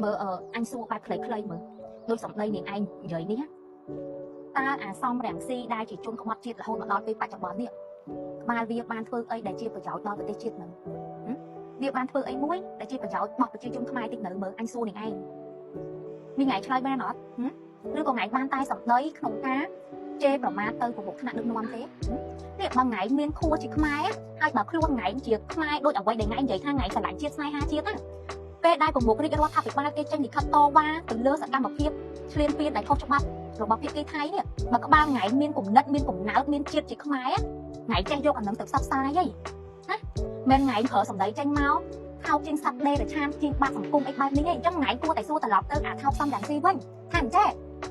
មើលអញសួរបែបខ្លីៗមើលដោយសម្ដីនាងឯងនិយាយនេះតើអាសំរងស៊ីដែលជាជនក្បត់ជាតិរហូតមកដល់ពេលបច្ចុប្បន្ននេះក្បាលវាបានធ្វើអីដែលជាប្រយោជន៍ដល់ប្រទេសជាតិនឹងវាបានធ្វើអីមួយដែលជាប្រយោជន៍របស់ប្រជាជនខ្មែរតិចនៅមើលអញសួរនាងឯងមានថ្ងៃឆ្លើយបានអត់ឬក៏ថ្ងៃបានតែសម្ដីក្នុងការជេរប្រមាថទៅប្រមុខថ្នាក់ដឹកនាំទេនេះបើថ្ងៃមានខួរជាខ្មែរហើយបើខ្លួនថ្ងៃជាខ្មែរដូចអ្វីដែលថ្ងៃនិយាយថាថ្ងៃស្រឡាញ់ជាតិស្នេហាជាតិណាពេលដែលប្រមុខរាជរដ្ឋាភិបាលគេចេញលិខិតតវ៉ាទៅលើសកម្មភាពឈ្លានពានដែលខុសច្បាប់របស់ភាគីថៃនេះបើក្បាលថ្ងៃមានគំនិតមានកំណើតមានជាតិជាខ្មែរថ្ងៃចេះយកអានឹងទៅផ្សព្វផ្សាយហីណាមិនថ្ងៃប្រើសម្ដីចេញមកថោកជាងសត្វដេរឆានជាងបាក់សង្គមអីបែបនេះឯងអញ្ចឹងថ្ងៃគួរតែសួរត្រឡប់ទៅអាថោកសំរងស៊ីវិញថាអញ្ចេះ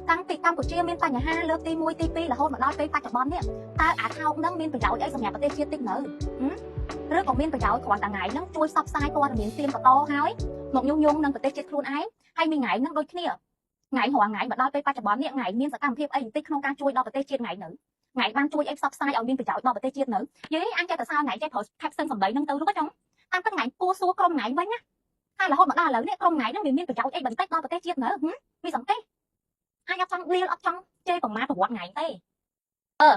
តាំងពីកម្ពុជាមានបញ្ហាលើកទី1ទី2រហូតមកដល់ពេលបច្ចុប្បន្ននេះតើអាថោកនឹងមានប្រយោជន៍អីសម្រាប់ប្រទេសជាតិតិចនៅឬក៏មានប្រយោជន៍គ្រាន់តែថ្ងៃហ្នឹងជួយផ្សព្វផ្សាយព័ត៌មានទៀមបន្តហើយមកញុះញង់នឹងប្រទេសជាតិខ្លួនឯងហើយមានថ្ងៃហ្នឹងដូចគ្នាថ្ងៃរាល់ថ្ងៃមកដល់ពេលបច្ចុប្បន្ននេះថ្ងៃមានសកម្មភាពអីបន្តិចក្នុងការជួយដល់ប្រទេសជាតិថ្ងៃនៅថ្ងៃបានជួយអីផ្សព្វផ្សាយឲ្យមានប្រយោជន៍ដល់ប្រទេសជាតិនៅយីអញចេះតែសើថ្ងៃចេះប្រើ caption សម្ដីហ្នឹងទៅរួចចង់តាមពិតថ្ងៃគួរសួរក្រុមថ្ងៃវិញណាតែរហូតមកដល់ឥឡូវនេះក្រុមថ្ងៃហ្នឹងវាមានប្រយោជន៍អីបន្តិចដល់ប្រទេសជាតិនៅវាសំទេអញអត់ចង់លៀលអត់ចង់ជេរប្រមាថប្រវត្តិថ្ងៃទេអឺ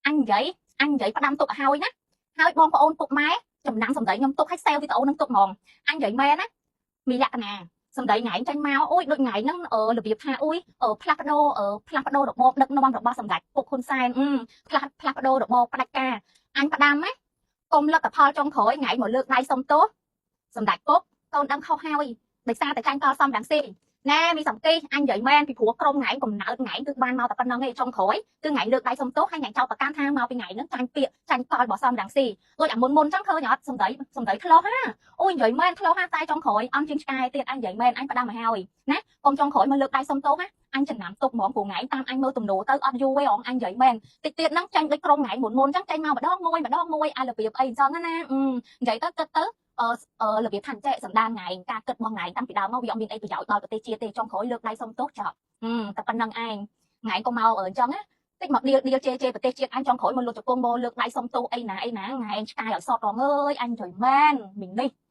អញនិយាយអញនិយាយផ្ដាំទុកឲ្យហើយណាហើយបងប្អូនពុកម៉ែចំណាំសម្ដីខ្ញុំទុកឲ្យសេវវីដេអូនឹងទុកហ្មងអញនិយាយមែនណាមានលក្ខណៈសម្ដីថ្ងៃចេញមកអូយដូចថ្ងៃហ្នឹងរបៀបថាអូយផ្លាស់ប្ដូរផ្លាស់ប្ដូររបបដឹកនាំរបស់សម្ដេចពុកហ៊ុនសែនផ្លាស់ផ្លាស់ប្ដូររបបផ្ដាច់ការអញផ្ដាំណាកុំលទ្ធផលចុងក្រោយថ្ងៃមកលើកដៃសុំទោសសម្ដេចពុកកូនដឹងខុសហើយដោយសារតែចាញ់កលសំរងស៊ីណែមីសំគីអញនិយាយមែនពីព្រោះក្រុមថ្ងៃកំណើតថ្ងៃគឺបានមកតែប៉ុណ្្នឹងឯងចុងក្រោយគឺថ្ងៃលើកដៃសុំទោសហើយថ្ងៃចោទប្រកាន់ថាមកពីថ្ងៃហ្នឹងចាញ់ពាក្យចាញ់កលរបស់សំរងស៊ីដូចអាមុនមុនចឹងឃើញអត់សម្ដីសម្ដីឆ្លោះហាអូយនិយាយមែនឆ្លោះហាតែចុងក្រោយអន់ជាងឆ្កែទៀតអញនិយាយមែនអញផ្ដាំមកហើយណាកុំចុងក្រោយមកលើកដៃសុំទោសណាអញចំណាំទុកហ្មងព្រោះថ្ងៃតាមអញមើលទំនោរទៅអត់យូរទេអងអញនិយាយមែនតិចទៀតហ្នឹងចាញ់ដូចក្រុមថ្ងៃមុនមុនចឹងចាញ់មកម្ដងមួយម្ដងមួយអារបៀបអីអញ្ចឹងណានិយាយទៅគិតទៅរបៀបថាអញ្ចេះសម្ដានថ្ងៃការគិតរបស់ថ្ងៃតាំងពីដើមមកវាអត់មានអីប្រយោជន៍ដល់ប្រទេសជាតិទេចុងក្រោយលើកដៃសុំទោសចប់តែប៉ុណ្្នឹងឯងថ្ងៃក៏មកអញ្ចឹងណាតិចមកដៀលដៀលជេជេប្រទេសជាតិអញចុងក្រោយមកលុតជង្គង់មកលើកដៃសុំទោសអីណាអីណាថ្ងៃឯងឆ្កែឲ្យសតរងអើយអញនិយាយមែនមីនេះ។